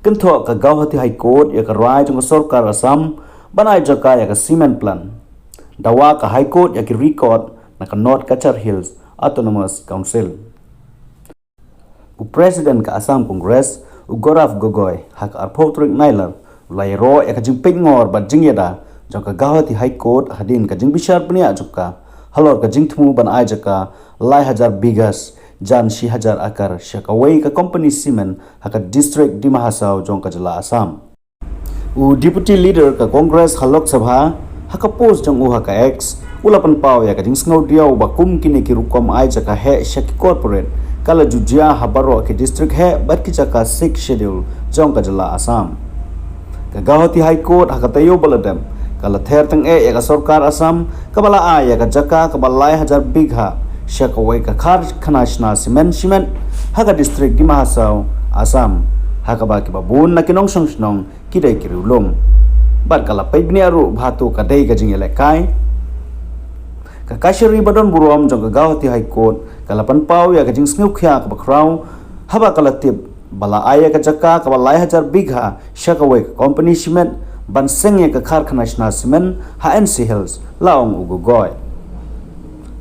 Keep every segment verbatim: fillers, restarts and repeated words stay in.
Kynthoh ka Guwahati High Court ïa ka rai jong ka sorkar Assam ban ai jaka ïa ka cement plant. Dawa ka High Court ïa ki record na ka North Cachar Hills Autonomous Council. U President ka Assam Congress, u Gaurav Gogoi, ha ka arphew tarik Nailar, u la ïaroh ïa ka jingpeit ngor bad jingïada jong ka Guwahati High Court hadien ka jingbishar bniah jong ka halor ka jingthmu ban ai jaka lai hajar bighas, jan shi hajar akar, sha kawei ka company cement ha ka district Dima Hasao jong ka jylla Assam. U Deputy Leader ka Congress ha Lok Sabha, ha ka post jong u ha ka X, u la pynpaw ïa ka jingsngew diaw ba kum kine ki rukom ai jaka heh sha ki corporate ka la ju jia ha baroh ki district heh bad ki jaka Sixth Schedule jong ka jylla Assam. Ka Guwahati High Court ha ka taïew ba la dep ka la ther tyngeh ïa ka sorkar Assam kaba la ai ïa ka jaka kaba lai hajar bigha sha kawei ka karkhana shna cement shimet ha ka district Dima Hasao, Assam, ha kaba kiba bun na ki nongshong shnong ki dei ki riewlum. Bad ka la peit bniah ruh ba hato ka dei ka jingïalehkai. Ka kashari ba don burom jong ka Guwahati High Court ka la pynpaw ïa ka jingsngewkhia kaba khraw haba ka la tip ba la ai ïa ka jaka kaba lai hajar bigha sha kawei ka company shimet ban seng ïa ka karkhana shna cement ha N C Hills, la ong u Gogoi.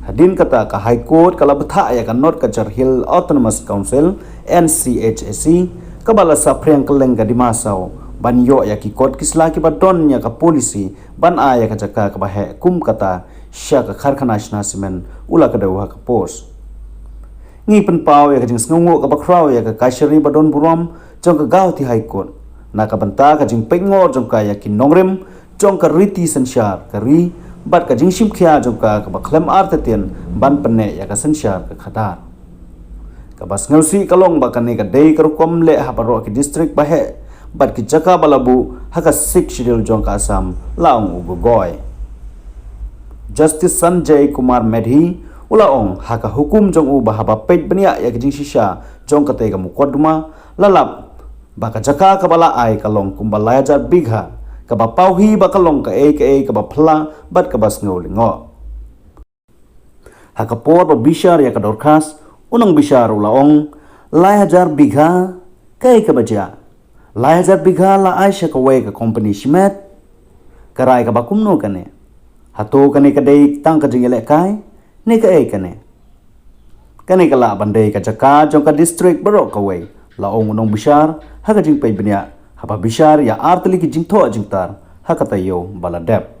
Hadien kata ka High Court ka la bthah ïa ka North Cachar Hill Autonomous Council, N C H A C, kaba la saphriang kylleng ka Dima Hasao ban ïoh ïa ki kot ki sla kiba don ïa ka policy ban ai ïa ka jaka kaba heh kum kata sha ka karkhana shna cement, u la kdew ha ka post. Ngi pynpaw ïa ka jingsngewnguh kaba khraw ïa ka kashari ba don burom jong ka Guwahati High Court na ka bynta ka jingpeit ngor jong ka ïa ki nongrim jong ka riti synshar ka ri bad ka jingshimkhia jong ka kaba khlem artatien ban pynneh ïa ka synshar ka khadar. Kaba sngewsih ka long ba kane ka dei ka rukom leh ha baroh ki district ba heh bad ki jaka ba la buh ha ka Sixth Schedule jong ka Assam, la ong u Gogoi. Justice Sanjay Kumar Medhi u la ong ha ka hukum jong u ba haba peit bniah ïa ka jingshisha jong katei ka mukotduma, la lap ba ka jaka kaba la ai ka long kumba lai hajar bigha, kaba paw hi ba ka long kaei kaei kaba phylla bad kaba sngew lyngngoh. Ha ka por ba bishar ïa ka dorkhas, u nongbishar u la ong, lai hajar bigha, kaei kaba jia? Lai hajar bigha la ai sha kawei ka company shimet? Ka rai kaba kumno kane? Hato kane ka dei tang ka jingïalehkai ne kaei kane? Kane ka lah ban dei ka jaka jong ka district baroh kawei, la ong u nongbishar ha ka jingpeit bniah haba bishar ïa artylli ki jingthoh jingtar ha ka taïew ba la dep.